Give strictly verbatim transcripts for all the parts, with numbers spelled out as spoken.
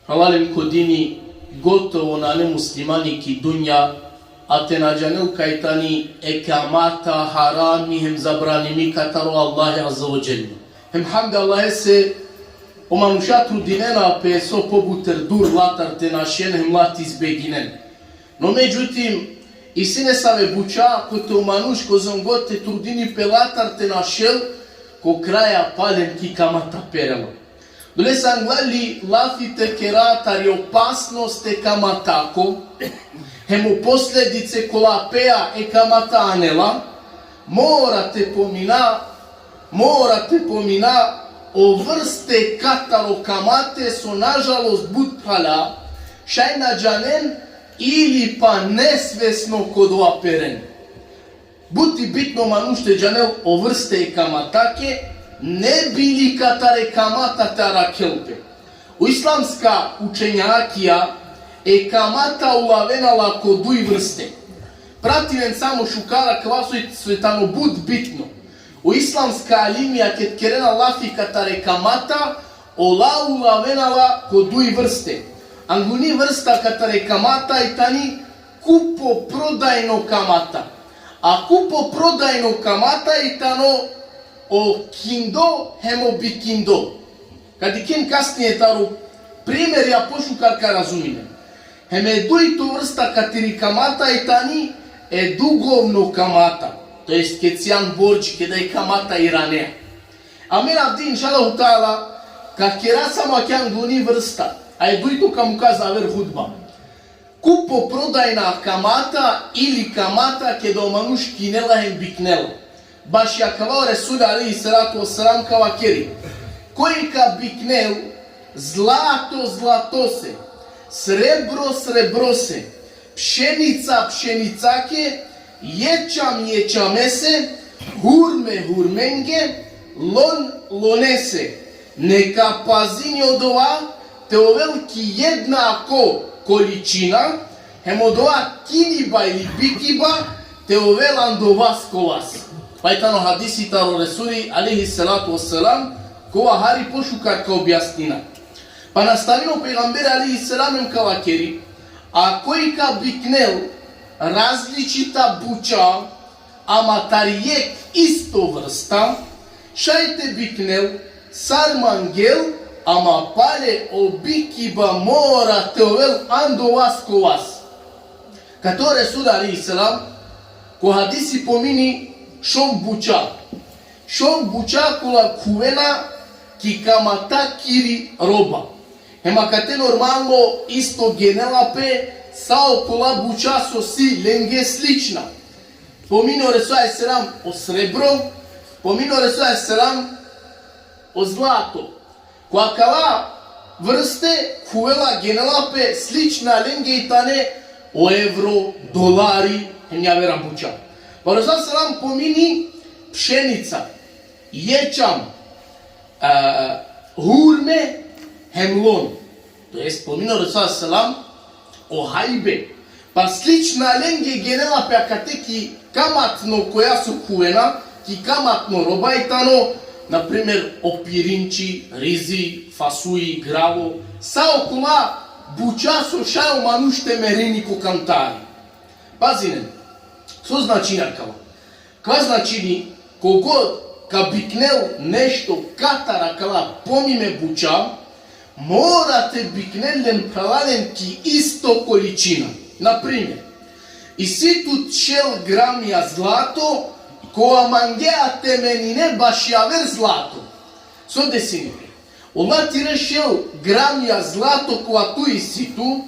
Phralalen ko dini, gotovo nane muslimani ki dunja, a te na džanel kaj tani e kamata harami hem zabranimi kataro Allah azze ve dželle. Hem hamd Allahese, o manuša trudinena pe so pobuter dur latar te našen hem la te izbeginen. No međutim, isi nesave buča, kote o manuš kozom god te trudini pe latar te našel, ko kraja palem ki kamata perela. Dolese anglal i lafi te kera tari opasnost e kamatako, hem o posledice kola peja e kamata anela, mora te pomina, mora te pomina o vrste kataro kamate so nažalost but phrala šaj na džanen ili pa nesvesno ko dova peren. But i bitno manuš te džanel o vrste e kamatake, ne bi li katare kamata te arakhel pe. O islamska učenjakija e kamata ulavena la ko duj vrste. Pratinen samo šukar akava soj, soj tano but bitno. O islamska alimija ked kerena lafi katare kamata, ola ulavena la ko duj vrste. Angluni vrsta katare kamata i tani kupoprodajno kamata. A kupoprodajno kamata i tano o kindo hem o bikindo. Ka dikhen kasnije taro primerja pošukar ka razuminen. Hem e dujto vrsta katiri kamata i tani e dugovno kamata. To jest ked sian borči, keda i kamata iranea. Amen avdi, inšallahu teala, ka kera samo akaja angluni vrsta, a e dujto ka muka za aver hutba. Kupoprodajna kamata ili kamata keda o manuš kinela hem biknela. Baši akava o Resul alejhi salatu vesselam ka vakeri: Koj ka biknel zlato zlatose, srebro srebrose, pšenica pšenicake, ječam ječamese, hurme hurmenge, lon lonese. Neka pazini odova te ovel ki jednako količina, hem odova kiniba ili bikiba te ovel ando vas ko vas. Pa i tano hadisi taro Resuli alejhi salatu vesselam, kova hari pošukar ka objasnina. Pa nastavini o pejgamberi alejhi selam hem ka vakeri: A koj ka biknel različita buča, ama tari jekh isto vrsta, šaj te biknel sar mangel, ama pale o bikiba mora te ovel ando vas ko vas. Kate o Resul alejhi selam ko hadisi pomini šov buča. Šov buča kola khuvena ki kamatakiri roba. Hem akate normalno isto genela pe sa okola buča so si lenge slična. Pomini o Resul alejhi selam o srebro, pomini o Resul alejhi selam o zlato. Ko akala vrste khuvela, genela pe slična lenge i tane o evro, dolari, hem javera buča. Pa o Resul alejhi selam pomini pšenica, ječam, a, hurme hem lon. To jest, pomini o Resul alejhi selam o hajbe. Pa slična lenge genela pe akate ki kamatno koja so khuvena, ki kamatno roba i tano, na primer, o pirinči, rizi, fasuji, gravo, sa okola buča so šaj o manuš te merini ko kantari. Pazinen, so značini akava? Kava značini, kogod ka biknel nešto katar akala pomime buča, mora te biknel len, phralalen, ki isto količina. Na primer, isi tut šel gramija zlato, kova mangea te menine baši aver zlato. So desini pe? Ola tire šel gramija zlato kova tu isi tu,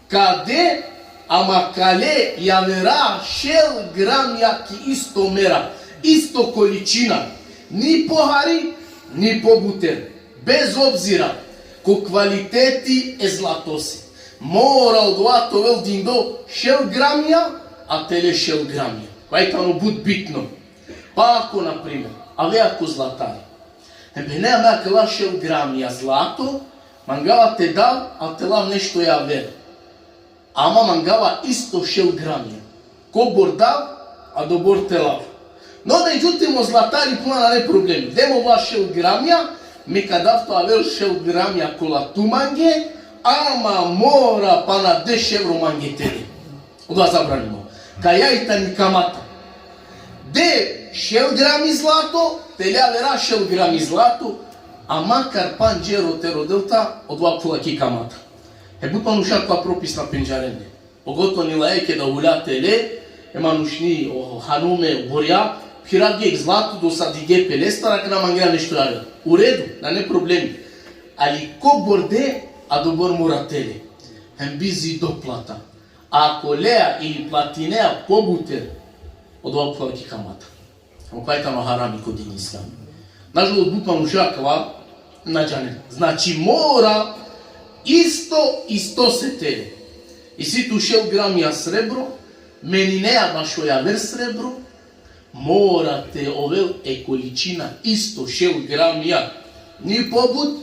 ka de, ama ka le javera šel gramija ki isto mera, isto količina, ni pohari, ni pobuter, bez obzira ko kvaliteti e zlatosi. Mora odova te ovel dindo šel gramija, a te le šel gramija. Kava i tano but bitno. Pa ako, na primer, avea ko zlatari, hem phenea: Me akala šel gramija zlato mangava te dav, a te lav nešto javer. Ama mangava isto šel gramija. Kobor dav, adobor te lav. No, međutim, o zlatari phenela: Nane problemi. De mo ola šel gramija, me ka dav tu aver šel gramija kola tu mange, Ama mora pana deš evro mange te de. Odova zabranimo. Kaja i tani kamata. De šel grami zlato, te le avera šel grami zlato, a makar pandž evro te rodel ta, odova pula ki kamata. Hem but manuša kova propis na pendžarende. Pogotovo ni laje keda hulja te le, e manušni, o hanume, o borja, phirav jekh zlato, dosadige pe lestar, akana mangea nešto aver. U redu, nane problemi. Ali kobor de, adobor mora te le. Hem bizi doplata. Ako lea ili platinea pobuter, odova pula ki kamata. Ama kova tano harami ko dini islam. Nažalost, but manuša akava na džane. Znači, mora isto, istose te le. Isi tu šel gramija srebro, meninea bašo javer srebro, mora te ovel e količina isto šel gramija. Ni pobut,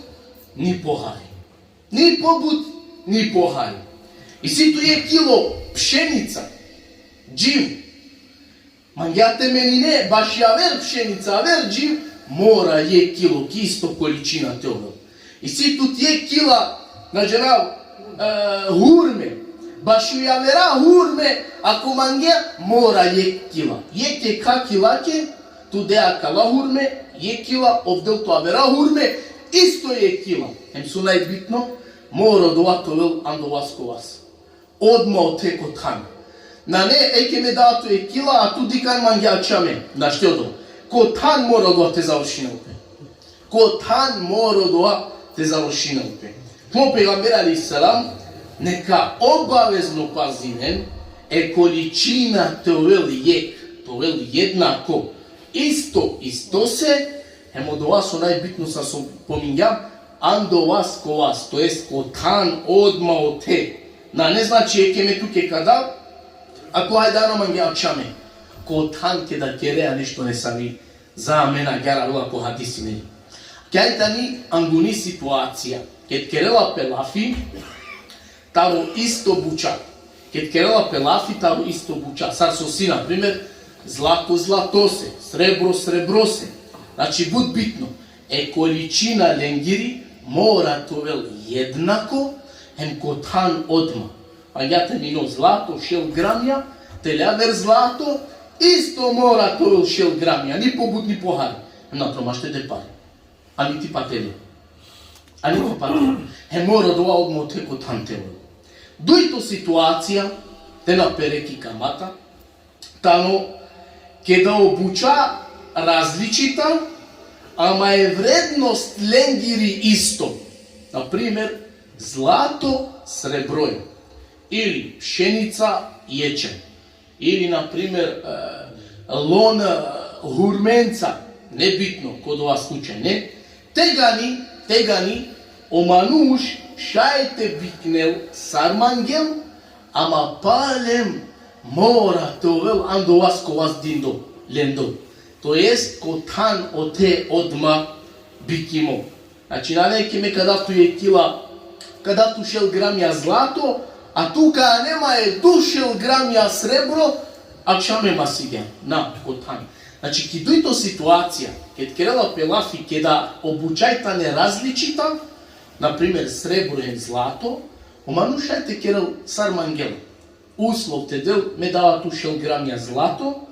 ni pohari. Ni pobut, ni pohari. Isi tu jekh kilo pšenica, dživ. Mangea te menine baši aver pšenica, aver dživ, mora jekh kilo, ki isto količina te ovel. Isi tut jekh kila, na džanav, e, hurme. Bašo javera hurme, ako mangea, mora jekh kila. Jekh jekha kilake, tu de akala hurme, jekh kila, ov del tu avera hurme, isto jekh kila. Hem so najbitno, mora odova te ovel ando vas ko vas. Odma ote ko than. Nane, eke me dava tu jekh kila, a tu dikh an mange akšame. Našti odova. Ko than mora odova te završinel pe. Ko than mora odova te završinel pe. Mo pejgamber alejhi selam, neka obavezno pazinen, e količina te ovel jekh, te ovel jednako. Isto, istose, hem odova so najbitno, sar so pomingjam, ando vas ko vas, to jest ko than odma ote. Nane znači eke me tuke ka dav, a tu hajde ana mange akšame. Ko than keda kerea nešto nesavi, za amen agjaar avela ko hadisi, neli. Kaj tani anguni situacija, ked kerela pe lafi taro isto buča. Ked kerela pe lafi taro isto buča. Sar so si, na primer, zlato zlatose, srebro srebrose. Znači, but bitno, e količina lengiri mora te ovel jednako, hem ko than odma. Agjaar te mino zlato, šel gramija, te le aver zlato, isto mora te ovel šel gramija, ni pobut ni pohari. Hem na tromaš te de pare. Ani ti patele. Ani ti patele. Hem mora odova odma ote ko than te ovel. Dujto situacija, te na pere ki kamata, tano keda o buča različita, ama e vrednost lengiri isto. Na primer, zlato srebroja, ili pšenica ječen, ili, na primer, e, lon, e, hurmenca, nebitno, ko dova slučaj, ne? Tegani, tegani, o manuš šaj te biknel sar mangel, ama palem mora te ovel ando vas ko vas dindo, lendo. To jest, ko than ote odma bikimo. Znači, nane eke me ka dav tu jekh kila, ka dav tu šel gramija zlato, a tu ka ane ma e du šel gramija srebro, akšame ma sigjan. Na, ko than. Znači, ki dujto situacija, ked kerela pe lafi keda o buča i tane različita, na primer, srebro hem zlato, o manuš šaj te kerel sar mangela. Uslov te del, me dava tu šel gramija zlato,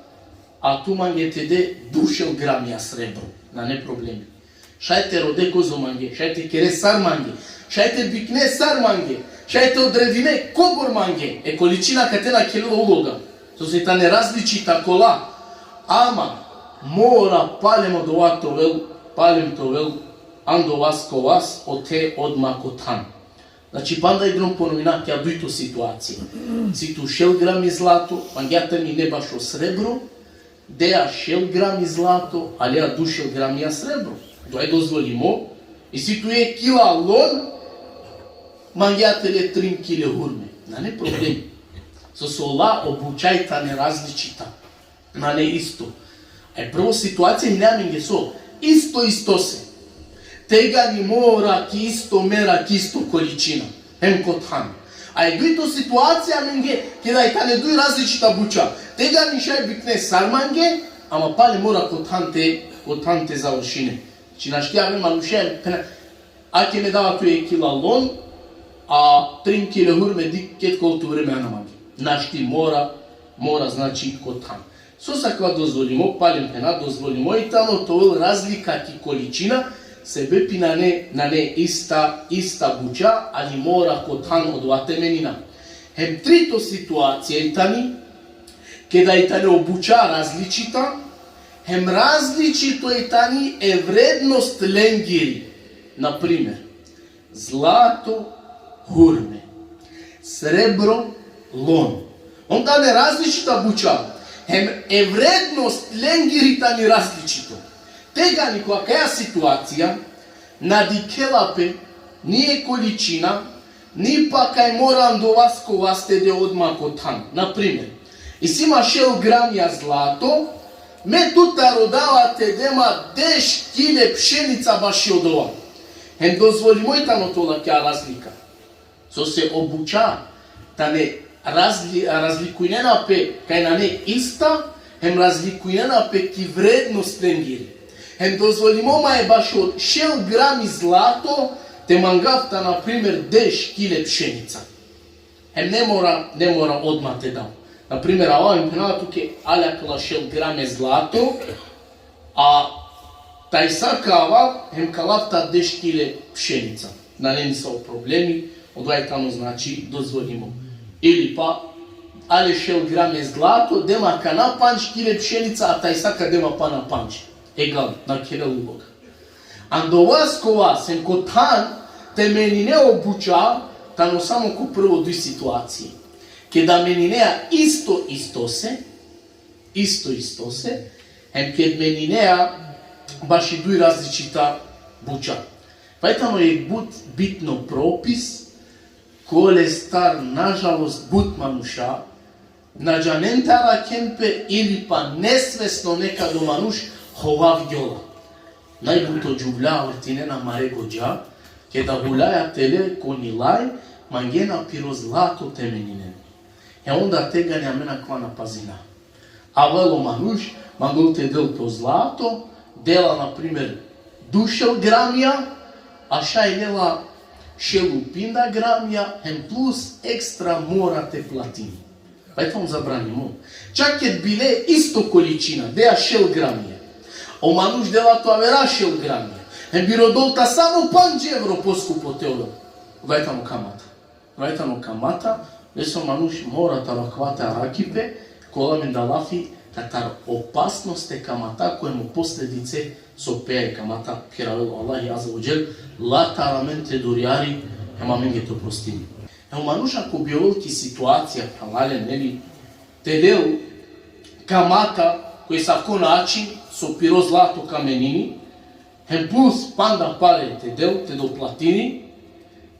a tu mange te de du šel gramija srebro. Nane problemi. Šaj te rode kozom mange, šaj te kere sar mange, šaj te bikne sar mange, šaj te odredine kobor mange, e količina kate na kerela uloga. So si tane različita kola, ama mora palem odova te ovel, palem te ovel ando vas ko vas, ote odma ko than. Znači, panda i drom ponovina, ki dujto situacija. Si tu šel grami zlato, mangea te mine bašo srebro, dea šel grami zlato, a lea du šel gramija srebro. Dova i dozvolimo, i si tu jekh kila lon, mangea te le trin kile hurme. Nane problem. So, so ola o buča i tane različita. Nane isto. E prvo situacija hine amenge so, isto, istose. Tegani mora ki isto mera, ki isto količina. Hem ko than. A e dujto situacija amenge, keda i tane duj različita buča. Tegani šaj bikne sar mange, ama palem mora ko than te, ko than te završine. Znači, našti amen manuša, pena, ake me dava tu jekh kila lon, A trin kile hurme dik ked kol tu vreme ana mange. Našti, mora, mora, znači, ko than. So sa kava dozvolimo, palem phena, dozvolimo i tano te ovel razlika ki količina, sebepi nane, nane ista, ista buča, ali mora ko than odova te menina. Hem trito situacija i tani, keda i tane o buča različita, hem različito i tani e vrednost lengiri. Na primer, zlato, hurme, srebro, lon. On tane različita buča. Hem e vrednost lengiri tani različito. Tegani ko akaja situacija na dikhela pe ni e količina, ni pa kaj mora andovas kovas te de odma ko than. Na primer, isi ma šel gramija zlato, me tutar rodava te de ma deš kile pšenica baši odova. Hem dozvolimo i tano te ovel akaja razlika. Sose o buča tane razli-, razlikujnena pe kaj nane ista, hem razlikujnena pe ki vrednost lengiri. Hem dozvolimo ma e bašo šel grami zlato te mangav ta, na primer, deš kile pšenica. Hem ne mora, ne mora odma te dav. Na primer, ava hem phenava tuke: ale akala šel grame zlato, a tajsa ka ava hem ka lav ta deš kile pšenica. Nane nisavo problemi, odova i tano, znači, dozvolimo. Ili pa, ale šel grame zlato, de ma akana pandž kile pšenica, a tajsa ka de ma pana pandž. Egal, na khelel uloga. Andovas kovas hem ko than te menine o buča, tano samo ko prvo duj situacije. Keda meninea isto istose, isto istose, hem ked meninea baši duj različita buča. Pa i tano jekh but bitno propis, kolestar, nažalost, but manuša na džanen te arakhen pe ili pa nesvesno nekad o manuš hovavgjola. Najbut o džuvlja ortinena mare godža, keda huljaja tele ko nilaj, mangena piro zlato te meninen. E onda tegani amen akava na pazina. Avel o manuš, mangol te del to zlato, dela, na primer, duj šel gramija, a šaj lela šel u pinda gramija, hem plus ekstra mora te platini. Pa i tano zabranimo. Čak ked bile isto količina, dea šel gramija, o manuš dela to avera šel gramija, hem bi rodol ta samo pandž evro poskupo te ovel. Odova i tano kamata. Odova i tano kamata, lese o manuš mora te arakha te arakhel pe, kola amen da lafi, katar opasnost e kamata, ko hem o posledice so pea e kamata, phiravel o Allahi Azze ve Dželle, latar amen te durjari, hem amenge te oprostini. E o manuš ako bi ovel ki situacija, phralalen, neli, te lel kamata ko esavko način so piro zlato ka menini, hem plus panda pare te del, te doplatini,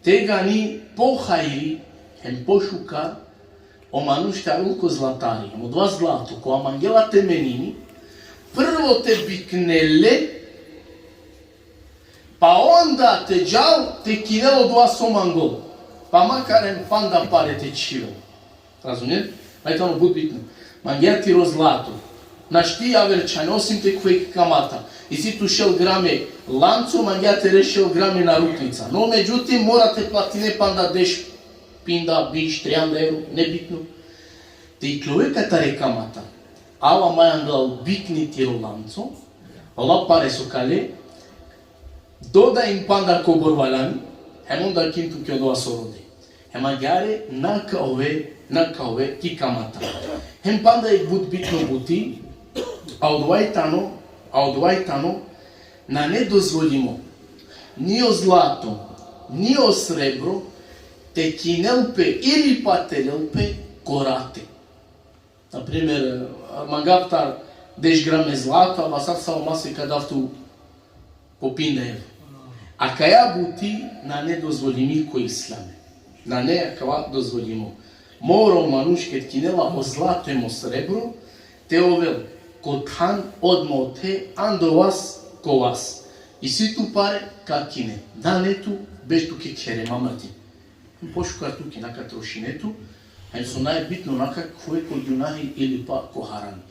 tegani pohajri hem pošukar o manuš te avel ko zlatari, hem odova zlato kova mangela te menini, prvo te biknel le, pa onda te džal te kinel odova so mangol, pa makar hem panda pare te čhivel. Razumel? Aj tano but bitno. Mangea tiro zlato. Našti aver čhane, osim te khuve ki kamata. Isi tu šel grame lanco, mangea te re šel grame narukvica. No, međutim, mora te platine panda deš, pinda, biš, trianda evro, nebitno. Te iklove katar e kamata. Ava maj anglal, bikni tiro lanco, ola pare so ka le, doda in panda kobor valjani, hem onda kin tuke odova so rode. Hem agjaar na ka ove, na ka ove ki kamata. Hem panda jekh but bitno buti, a odova i tano, a odova i tano, nane dozvolimo ni o zlato, ni o srebro te kinel pe ili pa te lel pe ko rate. Na primer, mangav tar deš grame zlato, a basar sa o mase ka dav tu po pinda evro. Akaja buti nane dozvolimi ko islame. Nane akava dozvolimo. Mora o manuš ked kinela o zlato hem o srebro, te ovel ko than odma ote, andovas kovas. Isi tu pare, ka kine. Nane tu, beš tuke khere, ma mrdi. Pošukar tuke, na ka trošine tu, hem so najbitno, na ka khuve ko gjunahi ili pa ko harami.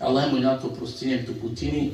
Allah molina te oprostini hem te uputini,